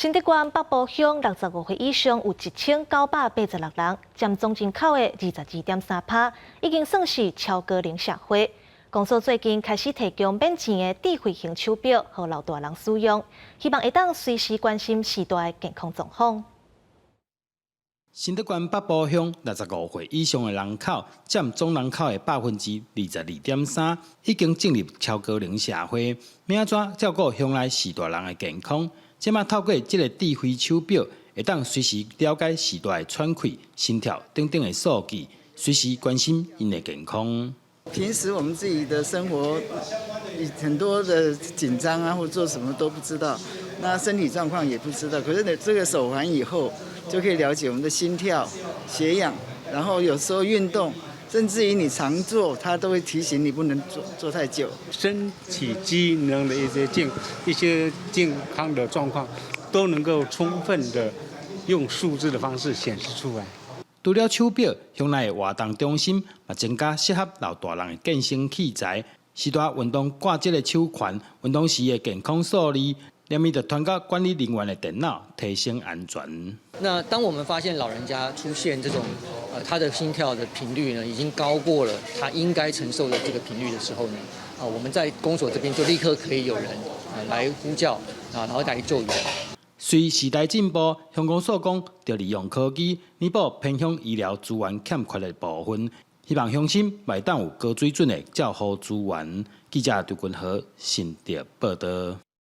新竹縣北埔鄉65歲以上有1986人，佔總人口的22.3%，已經算是超高齡社會。公所最近開始提供免錢的智慧型手錶，予老大人使用，希望會當隨時關心序大的健康狀況。新竹縣北埔鄉65歲以上的人口，佔總人口的22.3%，已經進入超高齡社會。欲按怎照顧鄉內序大人的健康？這馬透過這个智慧手錶，會當隨時了解序大的喘氣、心跳等等的數據，隨時關心𪜶的健康。平時我們自己的生活，很多的緊張啊，或做什麼都不知道，那身體狀況也不知道。可是你這個手環以後，就可以了解我們的心跳、血氧，然後有時候運動，甚至於你常坐，它都會提醒你不能坐坐太久。身體機能的一些健康的狀況，都能夠充分的用數字的方式顯示出來。除了手錶，鄉內的活動中心嘛增加適合老大人的健身器材，序大運動掛這个手環，運動時的健康數字，連咪就傳到管理人員的電腦，提升安全。那當我們發現老人家出現這種，他的心跳的頻率呢，已經高過了他應該承受的這個頻率的時候呢，啊，我們在公所這邊就立刻可以有人來呼叫，啊，然後來救援。隨時代進步，鄉公所講，著利用科技彌補偏鄉醫療資源欠缺的部分，希望鄉親會當有高水準的照護資源。記者劉君和新竹報導。